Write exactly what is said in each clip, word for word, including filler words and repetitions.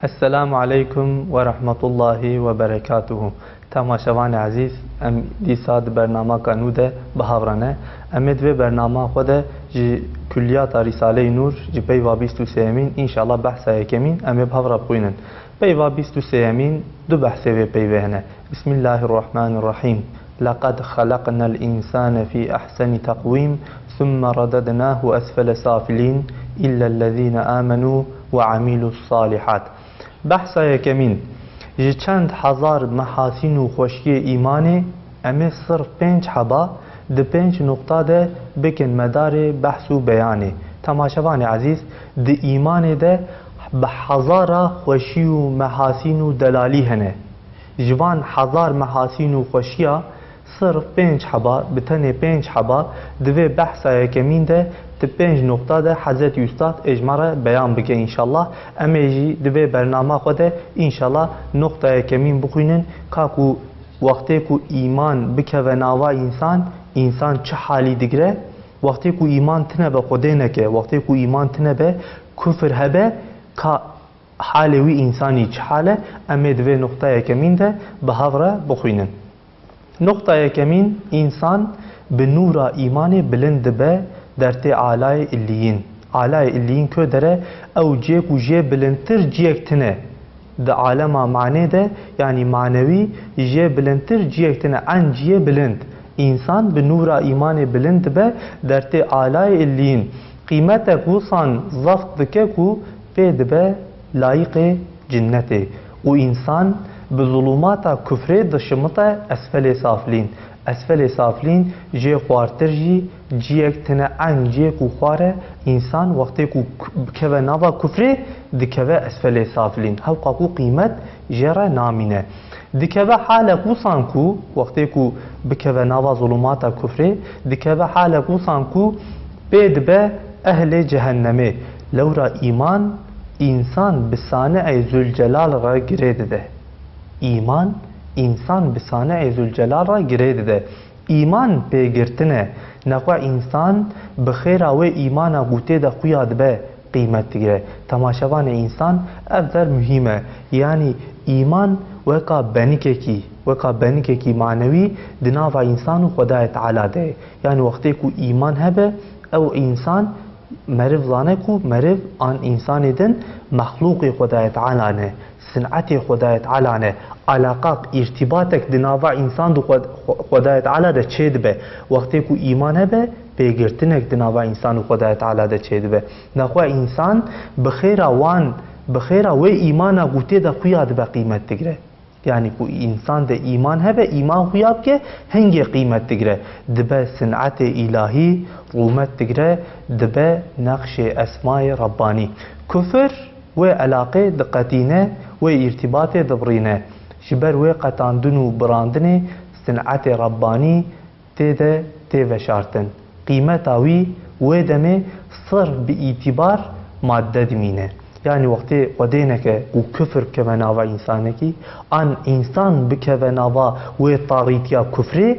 Esselamu aleykum ve rahmetullahi ve berekatuhu. Temaşevanê ezîz, em dîsa di bernamaka nû de bi hev re ne. Em ê di vê bernama xwe de ji kulliyata Rîsaleyê Nûr, ji peyva bîst û sêyemîn, înşallah behsa yekemîn, em ê bi hev re bixwînin. Peyva bîst û sêyemîn du behsê vê peyvê hene. Bismillahirrahmanirrahîm. Leqed xeleqnel însane fî ehseni teqwîm, thumme redednahu esfele safilîn, illellezîne amenu ve amilus-salihat. Behsa yekemîn, ji çend hezar mehasîn û xweşiyê îmanê em ê sirf pênc heba di pênc nuqta de bikin medarê behs û beyanê. Temaşevanê ezîz, di îmanê de bi hezara xweşî û mehasîn û delalî hene. Ji van hezar mehasîn û xweşiya, sirf pênc heba, bi tenê pênc heba, di vê behsa yekemîn de, di pênc noqta de Hezretî Ustad ê ji me re beyan bike înşallah. Em ê jî di vê bernama xwe de înşallah noqta yekemîn bixwînin, ka ku wextê ku îman bikeve nava însan, însan çi halî digire, wextê ku îman tine be, Xwedê neke, wextê ku îman tine be, kufir hebe, ka halê wî însanî çi hal e, em ê di vê noqta yekemîn de bi hev re bixwînin. Noqta yekemîn, însan bi nûra îmanê bilind dibe dertê alayê illiyîn. Alayê illiyîn ku dere, ew cihê ku jê bilindtir cihek tine. Di alema manê de, yanî manewî, jê bilindtir cihek tine, en cihê bilind. Însan bi nûra îmanê bilind dibe dertê alayê illiyîn. Qîmetek wisan zeft dike ku pê dibe layiqê cinnetê û însan bi zulûmata kufrê dişimite esfelê safilîn. Esfelê safilîn jê xwartir jî ciyek tine, eng ciyek û xwar e. Însan wextê ku k-, bikeve nava kufrê, dikeve esfelê safilîn. Hewqa ku qîmet jê re namîne. Dikeve halek wisan ku, wextê ku bikeve nava zulûmata kufrê, dikeve halek wisan ku pê dibe ehlê cehennemê. Lewra îman, însan bi Sani'ê Zülcelal re girê dide. Îman, însan bi Sani'ê Zülcelal re girê dide. Îman pêgirtin e. Nexwe însan bi xêra wê îmana ku tê de xuya dibe qîmet digire. Temaşevanê, însan ev der muhîm e. Yanî îman weka benikekî, weka benikekî manewî di nava însan û Xwedayê Teala de ye. Yanî wextê ku îman hebe, ew însan, meriv zane ku meriv an însanê din mexlûqê Xwedayê Teala ne, sinetê Xwedayê Teala ne, alaqak, îrtîbatek di nava însan û Xwed-, Xwe-, Xwedayê Teala de çêdibe. Wextê ku îman hebe, pêgirtinek di nava însan û Xwedayê Teala de çêdibe. Nexwe însan bi xêra wan, bi xêra wê îmana ku tê de xuya dibe qîmet digire. Yanî ku însan de îman hebe, îman xuya bike, hingê qîmet digire. Dibe sinetê îlahî, rûmet digire, dibe nexşê esmayê Rebbanî. Kufir wê elaqê diqetîne, wê îrtîbatê dibirîne. Ji ber wê qetandin û birandinê sinetê Rebbanî tê de tê veşartin. Qîmeta wî wê demê sirf bi îtîbar madde dimîne. Yanî wextê Xwedê neke û kufir bikeve nava însanekî, an însan bikeve nava wê tarîtiya kufrê,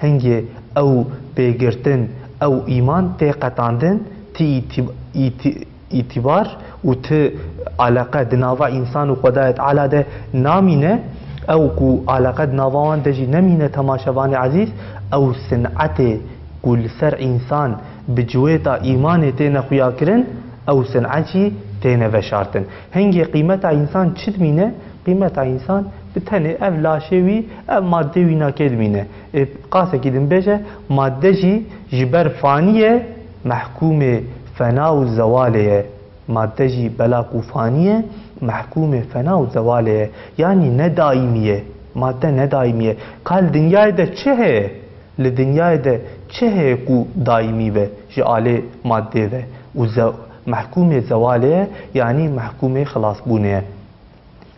hingê ew pêgirtin, ew îman tê qetandin, ti îtî-, îtî-, îtîbar û ti aleqe di nava însan û Xwedayê Teala de namîne, ew ku aleqe di nava wan de jî nemîne, temaşevanê ezîz, ew sinetê ku li ser însan bi civêta îmanê têne xuyakirin, ew sinet jî têne veşartin. Hingê qîmeta însan çi dimîne? Qîmeta însan bi tenê ev laşê wî, ev maddê wî nakê dimîne. Ê, qasekî din bêje, madde jî ji ber fanî ye, mehkûmê fena û zewalê ye. Madde jî bela ku fanî ye, mehkûmê fena û zewalê ye. Yanî ne daîmî ye. Madde ne daîmî ye. Ka li dinyayê de çi heye? Li dinyayê de çi heye ku daîmî be ji alê maddê ve? Û ze-, mehkûmê zewalê ye, yanî mehkûmê xilasbûnê ye.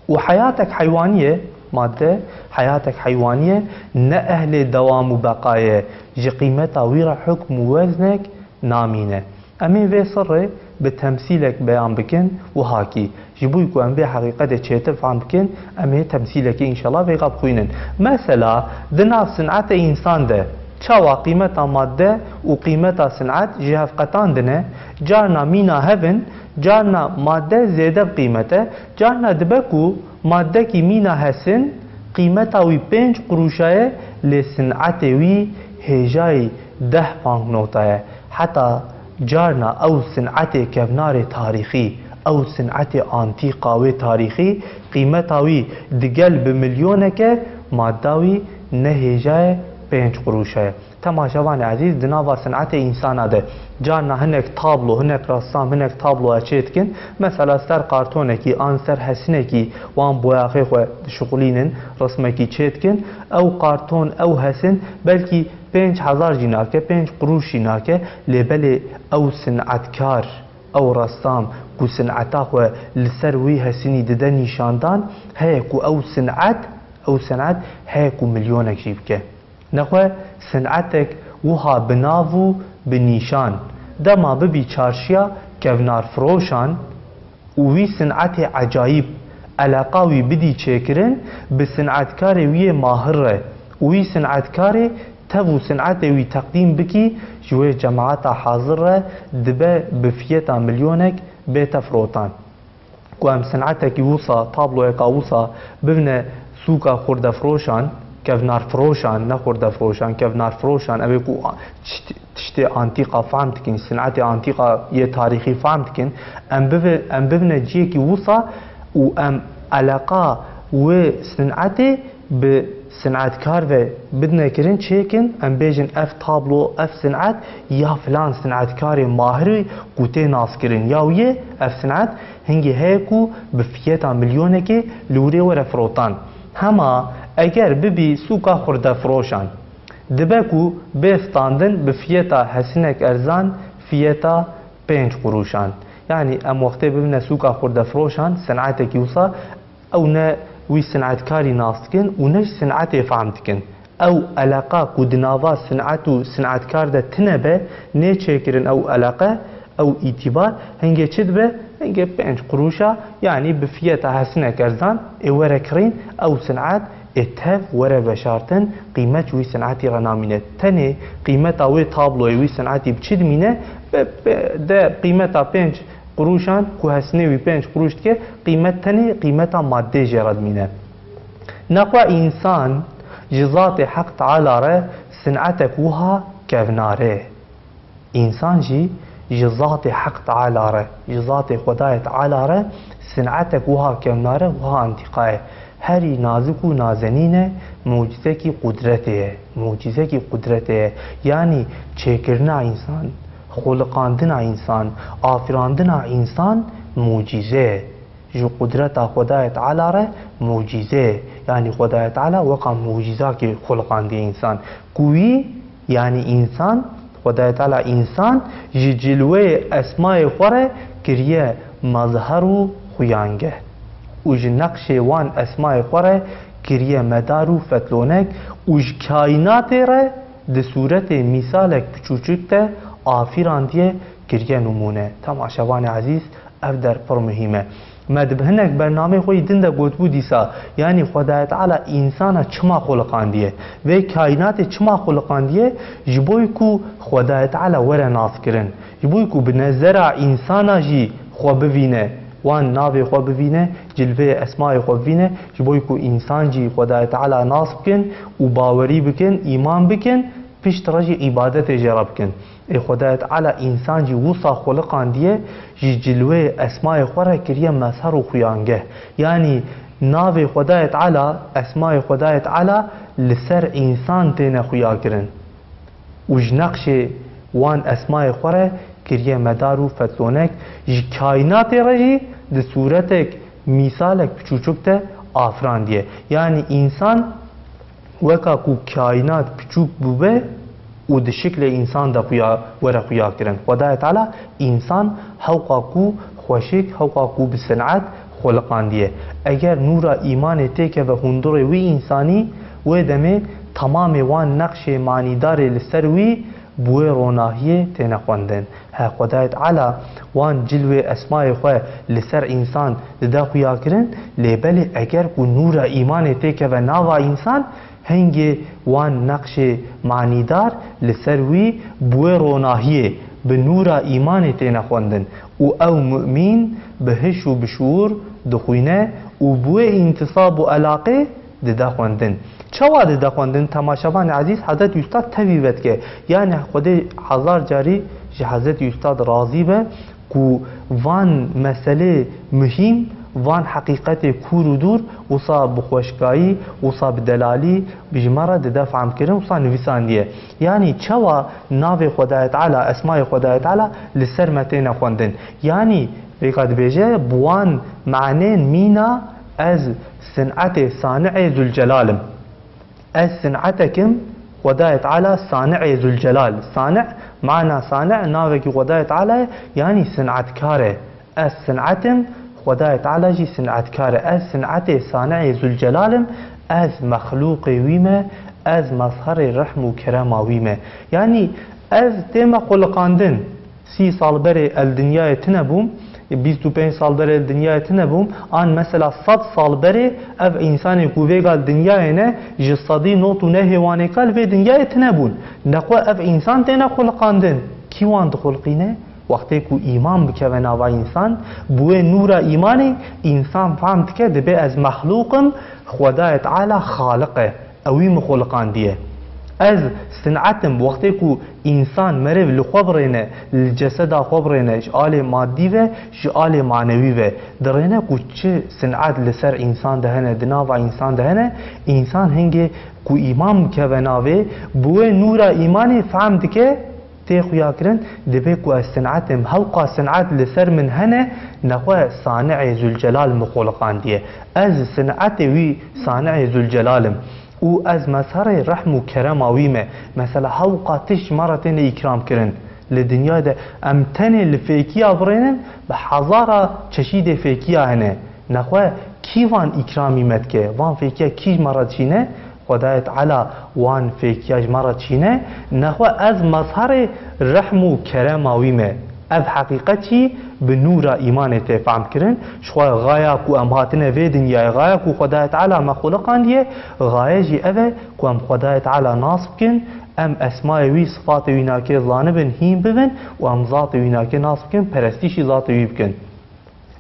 Û heyatek heywanî ye, madde, heyatek heywanî ye, ne ehlê dewam û beqa ye, ji qîmeta wî re hukm û weznek namîne. Em ê vê sirrê bi temsîlek beyan bikin, wiha kî, ji bo ku em vê heqîqetê çêtir fehm bikin, em ê temsîlekê înşallah vêga bixwînin. Mesela, di nav sinetê însan de, Çawa qîmeta madde û qîmeta sin'et ji hev qetandine, carna mîna hev in, carna madde zêde bi qîmet e, carna dibe ku maddekî mîna hesin, qîmeta wî pênc qurûşa ye, lê sin'etê wî hêjayî deh banknota ye. Heta carna ew sin'etê kevnarê tarîxî, ew sin'etê antîqa wê tarîxî, qîmeta wî digel bi milyonek e, madda wî ne hêja ye, pênc qurûşa ye. Temaşevanê ezîz, di nava sin'etê însana de carna hinek tablo, hinek ressam, hinek tabloya çê dikin. Mesela ser kartonekî an ser hesinekî wan boyaxê xwe dişuxulînin, rismekî çê dikin. Ew karton, ew hesin belkî pênc hezar jî nake, pênc qurûş jî nake, lê belê ew sin'etkar, ew ressam ku sin'eta xwe li ser wî hesinî dide nîşandan, heye ku ew sin'et, ew sin'et heye ku milyonek jî bike. Nexwe sin'etek wiha bi nav û bi nîşan, dema bibî çarşiya kevnarfiroşan û wî sin'etê ecayîb eleqa wî bidî çêkirin, bi sin'etkarê wî yê mahir re û wî sin'etkarê tev û sin'etê wî teqdîm bikî, ji wê cemaeta hazir re dibe bi fiyeta milyonek bête firotan. Ku em sin'etekî wisa, tabloyeka wisa bibne sûka xurdefiroşan, kevnarfiroşan, ne xurdefiroşan, kevnarfiroşan, ew ê ku a-, tişt-, tiştê antîqa fehm dikin, sin'etê antîqa yê tarîxî fehm dikin, em bive-, em bibine ciyekî wisa û em eleqa wê sin'etê bi sin'etkar ve bidine kirin, çêkin, em bêjin ev tablo, ev sin'et ya filan sin'etkarê mahirî ku tê naskirin, ya wî yê ev sin'et hingê heye ku bi fiyeta milyonekê li wirê were firotan. Hema eger bibî sûka xurdefiroşan, dibe ku bê standin bi fiyeta hesinek erzan, fiyeta pênc qurûşan. Yanî em wextê bibine sûka xurdefiroşan, sin'etekî wisa, ew ne wî sin'etkarî nas dikin û ne jî sin'etê fehm dikin. Ew eleqa ku di nava sin'et û sin'etkar de tine be, nê çêkirin ew eleqe, ew îtîbar, hingê çi dibe? Hingê pênc qurûşa, yanî bi fiyeta hesinek erzan ê were kirîn, ew sin'et ê tev were veşartin, qîmet ji wî sin'etî re namîne. Tenê qîmeta wê tabloyê wî sin'etî bi çi dimîne? Bi, bi, de qîmeta pênc qurûşan ku hesnê wî pênc qurûş dike, qîmet tenê qîmeta maddê jê re dimîne. Nexwe însan ji zatê Heq Teala re sin'etek wiha kevnar e. Însan jî ji zatê Heq Teala re, ji zatê Xwedayê Teala re sin'etek wiha kevnar e, wiha antîqa ye. Herî nazik û nazenîn e, mucîzekî qudretê ye. Mucîzekî qudretê ye. Yanî çêkirina însan, xweliqandina însan, afirandina însan mucîze ye. Ji qudreta Xwedayê Teala re mucîze ye. Yanî Xwedayê Teala weka mucîzakê xweliqandiye însan. Ku wî, yanî însan, Xwedayê Teala însan ji cilweyê esmayê xwe re kiriye mezher û xuyangeh. Û ji neqşê wan esmayê xwe re kiriye medar û fetlonek û ji kaînatê re di sûretê mîsalek piçûçik de afirandiye, kiriye nimûne. Temaşevanê ezîz, ev der pir muhîm e. Me di bi hinek bernameyê xwe yî din de gotibû dîsa, yanî Xwedayê Teala însana çima xuliqandiye? Vê kaînatê çima xuliqandiye? Ji bo ku Xwedayê Teala were naskirin. Ji bo ku bi nezera însana jî xwe bivîne, wan navê xwe bivîne, cilveyê esmayê xwe bivîne, ji bo ku însan jî Xwedayê Teala nas bikin û bawerî bikin, îman bikin, pişt re jî îbadetê jê re bikin. Ê Xwedayê Teala însan jî wisa xuliqandiye, ji cilweyê esmayê xwe re kiriye mezher û xuyangeh. Yanî navê Xwedayê Teala, esmayê Xwedayê Teala li ser însan têne xuyakirin. Û ji neqşê wan esmayê xwe re kiriye medar û fetlonek, ji kaînatê re jî di sûretek, mîsalek piçûçik de afirandiye. Yanî însan weka ku kaînat piçûk bûbe û di şiklê însan de xuya, were xuya kirin. Xwedayê Teala însan hewqa ku xweşik, hewqa ku bi sin'et xuliqandiye. Eger nûra îmanê têkeve hundirê wî însanî, wê demê temamê wan neqşê manîdarê li ser wî bi wê ronahiyê têne xwendin. He, Xwedayê Teala wan cilwê esmayê xwe li ser însan dide xuya kirin, lê belê eger ku nûra îmanê têkeve nava însan, Hingê wan neqşê manîdar li ser wî bi wê ronahiyê, bi nûra îmanê têne xwendin û ew mumîn bi hiş û bi şuûr dixwîne û bi wê întisab û elaqê dide xwendin. Çawa dide xwendin? Temaşevanê ezîz, Hezretî Ustad tevî vedike. Yanî Xwedê hezar carî ji Hezretî Ustad razî be ku van meselê muhîm, van heqîqetê kûr û dûr, wisa bi xweşkayî, wisa bi delalî bi ji me re dide fehm kirin, wisa nivîsandiye. Yanî çawa navê Xwedayê Teala, esmayê Xwedayê Teala li ser me têne xwendin? Yanî vêka dibêje, bi wan manên mîna ez sin'etê Sani'ê Zülcelal im. Ez sin'etek im, Xwedayê Teala Sani'ê Zülcelal. Sani', mana Sani' navekî Xwedayê Teala ye, yanî sin'etkar e. Ez sin'et im, Xwedayê Teala jî sin'etkar e. Ez sin'etê Sani'ê Zülcelal im, ez mexlûqê wî me, ez mezherê rehm û kerema wî me. Yanî ez tême xuliqandin. Sî sal berê el dinyayê tune bûm, bîst û pênc sal berê el dinyayê tune bûm, an mesela sed sal berê ev însanê ku vêga li dinyayê ne, ji sedî nod û nehê wanê ka li vê dinyayê tune bûn. Nexwe ev însan têne xuliqandin. Kî wan dixulqîne? Wextê ku îman bikeve nava însan, bi wê nûra îmanê însan fehm dike, dibê ez mexlûq im, Xwedayê Teala Xaliq e. Ew wî min xuliqandiye. Ez sin'et im, wextê ku însan, meriv li xwe birêne, li ceseda xwe birêne, ji alê madî ve, ji alê manewî ve dirêne ku çi sin'et li ser însan de hene, di nava însan de hene, însan hingê ku îman bikeve navê, bi wê nûra îmanê fehm dike, tê xuya kirin, dibê ku ez sin'et im, hewqa sin'et li ser min hene, nexwe Sani'ê Zülcelal min xuliqandiye. Ez sin'etê wî Sani'ê Zülcelal im û ez mezherê rehm û kerema wî me. Mesela hewqa tişt ji me re têne îkram kirin. Li dinyayê de em tenê li fêkiya birênin, bi hezara çeşîdê fêkiya hene. Nexwe kî van îkramî me dike? Van fêkiya kî ji me re dişîne? Xwedayê Teala wan fêkiya ji me re çîne, nexwe ez mezherê rehm û kerema wî me. Ev heqîqet jî bi nûra îmanê tê fehm kirin. Ji xwe xaya ku em hatine vê dinyayê, xaya ku Xwedayê Teala me xuliqandiye, xaye jî ev e ku em Xwedayê Teala nas bikin, em esmayê wî, sifatê wî nakê zanibin, hîn bibin û em zatê wî nakê nas bikin, perestîşî zatê wî bikin.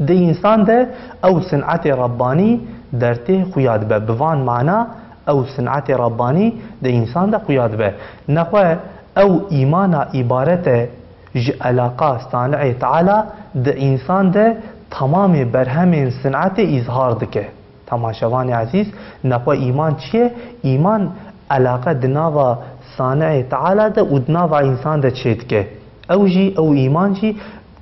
Di însan de ew sin'etê Rabbanî dertê xuya dibe. Bi van mana ew sin'etê Rabbanî di însan de xuya dibe. Nexwe ew îmana îbaret e ji elaqa Sani'ê Teala, di însan de temamê berhemên sin'etê îzhar dike. Temaşevanê ezîz, nexwe îman çi ye? Îman elaqe di nava Sani'ê Teala de û di nava însan de çêdike. Ew jî, ew îman jî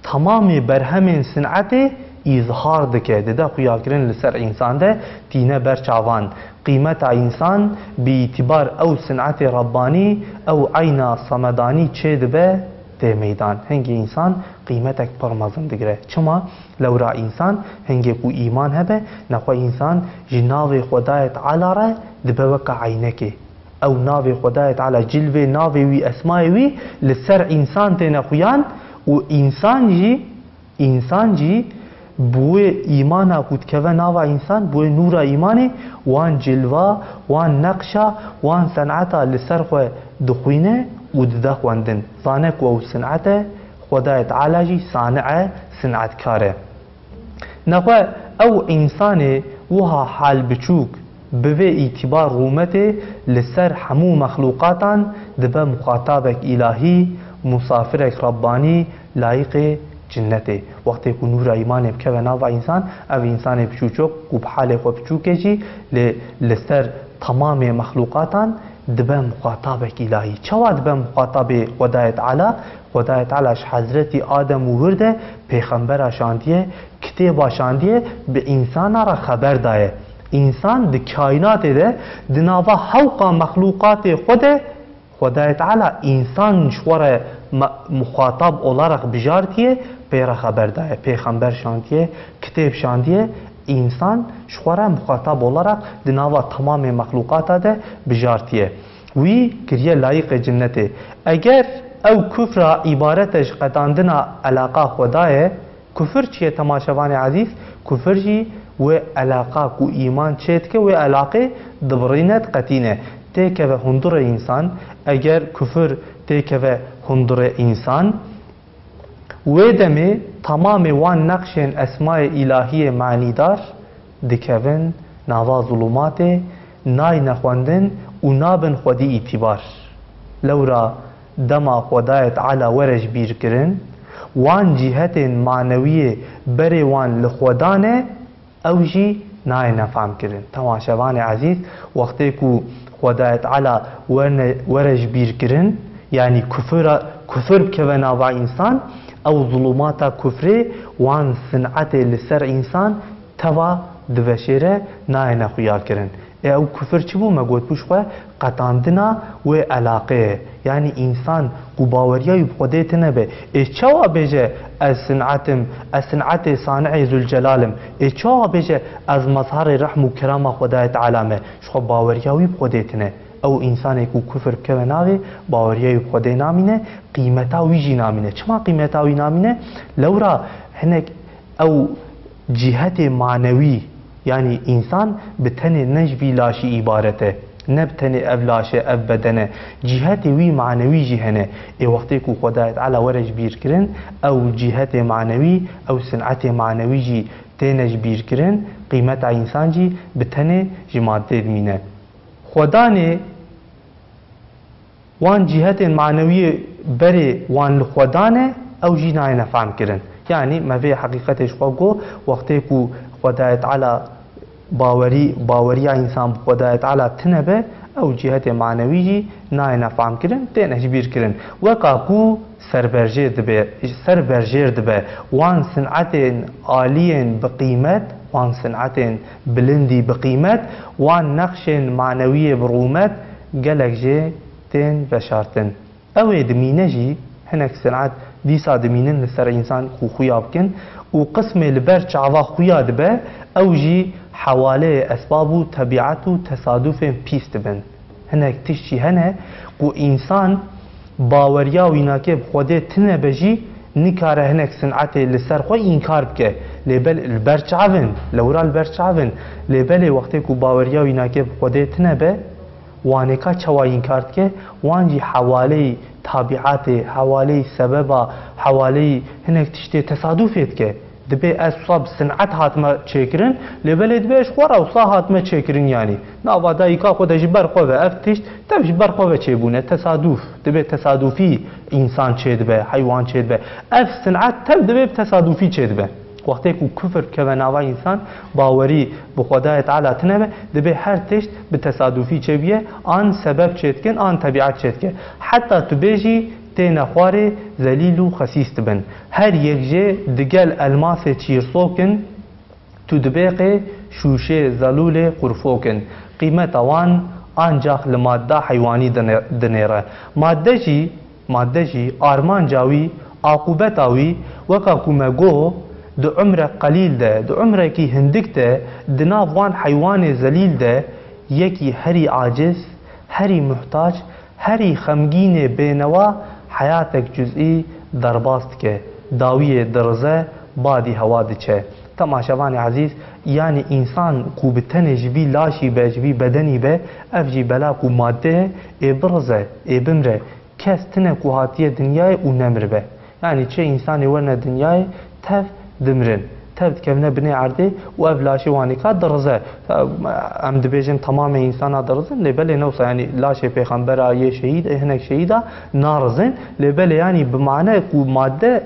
temamê berhemên sin'etê îzhar dike, dide xuyakirin li ser însan de, tîne ber çavan. Qîmeta însan bi îtîbar ew sin'etê Rabbanî, ew eyna semedanî çêdibe, tê meydan. Hingê însan qîmetek pir mezin digire. Çima? Lewra însan hingê ku îman hebe, nexwe însan ji navê Xwedayê Teala re dibe weke eynekê. Ew navê Xwedayê Teala, cilvê navê wî, esmayê wî li ser însan têne xuyan û însan jî, însan jî bi wê îmana ku dikeve nava însan, bi wê nûra îmanê, wan cilva, wan neqşa, wan sen'eta li ser xwe dixwîne û dide xwendin. Zane ku ew sin'et e, Xwedayê Teala jî sani' e, sin'etkar e. Nexwe ew însanê wiha hal biçûk, bi vê îtîbar rûmetê li ser hemû mexlûqatan dibe muxatabek îlahî, musafirek Rabbanî, layiqê cinnetê. Wextê ku nûra îmanê bikeve nava însan, ev însanê biçûçok ku bi halê xwe biçûk e jî, lê li ser temamê mexlûqatan dibe muxatabek îlahî. Çawa dibe muxatabê Xwedayê Teala? Xwedayê Teala ji Hezretî Adem û wir de pêxembera şandiye, kitêba şandiye, bi însana re xeber daye. Însan di kaînatê de, di nava hewqa mexlûqatê xwe de, Xwedayê Teala însan ji xwe re me-, muxatab olarak bijartiye, pê re xeber daye. Pêxember şandiye, kitêb şandiye, însan ji xwe re muxatab olarak di nava temamê mexlûqata de bijartiye. Wî kiriye layiqê cinnetê. Eger ew kufra îbaret e ji qedandina elaqa Xwedayê, kufir çi ye temaşevanê ezîz? Kufir jî Wê elaqa ku îman çêdike, wê elaqê dibirîne, diqetîne. Têkeve hundirê însan, eger kufir têkeve hundirê însan, wê demê temamê wan neqşên esmayê îlahiyê manîdar dikevin nava zulûmatê, nayne xwendin û nabin xwedî îtîbar. Lewra dema Xwedayê Teala were ji bîr kirin, wan cîhetên manewiyê berê wan li xwe dane, ew jî nayêne fehmkirin. Temaşevanê ezîz, wextê ku Xwedayê Teala werne, were ji bîr kirin, yanî kufira, kufir bikeve nava însan, ew zulûmata kufrê wan sinetê li ser însan teva diveşêre, nayêne xuya kirin. Ê ew kufir çi bû? Me gotbû ji xwe qetandina wê elaqeyê. Yanî însan ku baweriya wî bi Xwedê tine be, ê çawa bêje, ez sinet im, ez sinetê Sani'ê Zülcelal im? Ê çawa bêje, ez mezherê rehm û kerema Xwedayê Teala me? Ji xwe baweriya wî bi Xwedê tine. Ew însanê ku kufir bikeve navê, baweriya wî bi Xwedê namîne, qîmeta wî jî namîne. Çima qîmeta wî namîne? Lewra hinek ew cîhetê manewî, yanî însan bi tenê ne ji vî laşî îbaret e. Ne bi tenê ev laş e, ev beden e. Cîhetê wî manewî jî hene. Ê wextê ku Xwedayê Teala were ji bîr kirin, ew cîhetê manewî, ew sinetê manewî jî têne ji bîr kirin, qîmeta însan jî bi tenê ji madeyê dimîne. Xwedanê wan cîhetên manewiyê berê wan li xwe dane, ew jî nayêne fehmkirin. Yanî me vê heqîqetê ji xwe got, wextê ku Xwedayê Teala bawerî, baweriya însan bi Xwedayê Teala tine be, ew cîhetê manewî jî nayêne fehmkirin, têne ji bîr kirin. Weka ku serberjêr dibe, serberjêr dibe, wan sinetên aliyên bi qîmet, wan sinetên bilindî bi qîmet, wan nexşên manewiyê bi rûmet, gelek jê tên veşartin. Ew ê dimîne jî, hinek sinet dîsa dimînin li ser însan ku xuya bikin û qismê li ber çava xuya dibe, ew jî hewaleyê esbab û tebîet û tesadufên pîs dibin. Hinek tişt jî hene ku însan baweriya wî nake bi Xwedê tine be jî nikare hinek sinetê li ser xwe înkar bike. Lê belê li ber çav in, lewra li ber çav in. Lê belê wextê ku baweriya wî nake bi Xwedê tine be, wanêka çawa înkar dike? Wan jî hewaleyî tabîetê, hewaleyî sebeba, hewaleyî hinek tiştê tesadufê dike. Dibê ez wisa bi sinet hatime çêkirin, lê belê dibê ji xwe re wisa hatime çêkirin, yanî nava dayika xwe de ji ber xwe ve ev tişt tev ji ber xwe ve çêbûne, tesaduf. Dibê tesadufî însan çêdibe, heywan çêdibe. Ev sinet tev dibê bi tesadufî çêdibe. Wextê ku kufir bikeve nava însan, bawerî bi Xwedayê Teala tine be, dibê her tişt bi tesadufî çêbiye, an sebeb çêdikin, an tebîet çêdike. Heta tu bêjî têne xwarê zelîl û xesîs dibin. Her yek jê digel elmasê çîrsok in, tu dibêqê şûşê zelûlê qurfok in. Qîmeta wan ancax li madda heywanî dine-, dinêre. Madde jî, madde jî armanca wî, aqûbeta wî, weka ku me got, di umre qelîl de, di umrekî hindik de, di nav wan heywanê zelîl de yekî herî aciz, herî muhtac, herî xemgînê bênewa heyatek cuzî derbas dike, dawiyê dirize, badî hewa diçe. Temaşevanê ezîz, yanî însan ku bi tenê ji vî laşî be, ji vî bedenî be, ev jî bela ku madde ye, ê birize, ê bimre. Kes tine ku hatiye dinyayê û nemiribe. Yanî çi însanê werne dinyayê, tev dimirin. Tev dikevine binê erdê û ev laşê wanîka dirize. Em dibêjin temamê însana dirizin, lê belê ne wisa, yanî laşê pêxembera yê şehîd, ê hinek şehîda narizin, lê belê yanî bi mane ku madde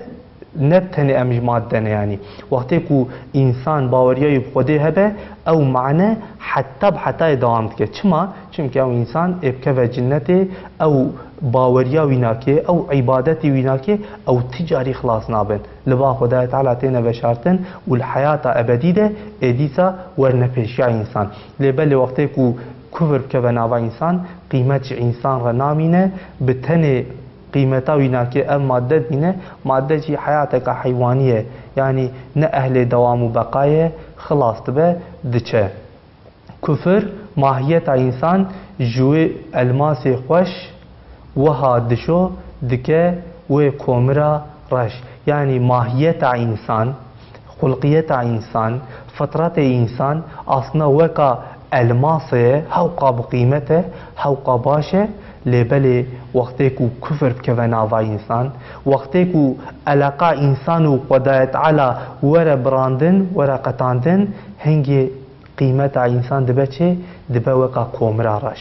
ne tenê em ji madde ne yanî. Wextê ku însan baweriya wî bi Xwedê hebe, ew mane heta bi hetayê dewam dike. Çima? Çimkî ew însan ê bikeve cinnetê, ew baweriya wî nake, ew îbadetê wî nake, ew ti carî xilas nabin. Li ba Xwedayê Teala têne veşartin û li heyata ebedî de ê dîsa werne pêşiya însan. Lê belê wextê ku kufir bikeve nava însan, qîmet ji însan re namîne, bi tenê qîmeta wî nake, ev madde dibîne, madde jî heyateka heywanî ye, yanî ne ehlê dewam û beqa ye, xilas dibe, diçe. Kufir mahiyeta însan ji wê elmasê xweş wiha dişo, dike wê komira reş. Yanî mahiyeta însan, Xulqiyeta însan, fitretê însan aslında weka elmasê ye, hewqa bi qîmet e, hewqa baş e, lê belê wextê ku kufr bikeve nava însan, wextê ku eleqa însan û Xwedayê Teala were birandin, were qetandin, hingê qîmeta însan dibe çi? Dibe weka komira reş.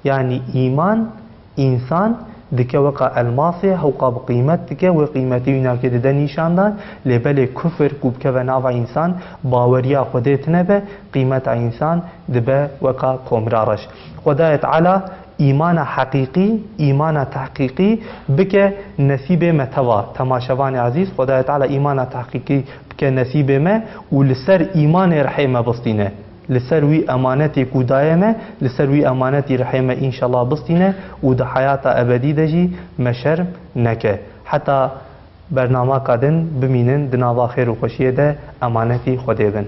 Yanî îman, însan dike weka elmasê, hewqa bi qîmet dike, wê qîmetê wî nakê dide nîşandan, lê belê kufir ku bikeve nava însan, baweriya Xwedê tine be, qîmeta însan dibe weka komira reş. Xwedayê Teala îmana heqîqî, îmana tehqîqî bike nesîbê me teva. Temaşevanê ezîz, Xwedayê Teala îmana tehqîqî bike nesîbê me û li ser îmanê rihê me bistîne. Li ser wî emanetê ku daye me, li ser wî emanetî rihê me înşallah bistîne û di heyata ebedî de jî me şerm neke. Heta bernamaka din bimînin, di nava xêr û xweşiyê de emanetî Xwedê bin.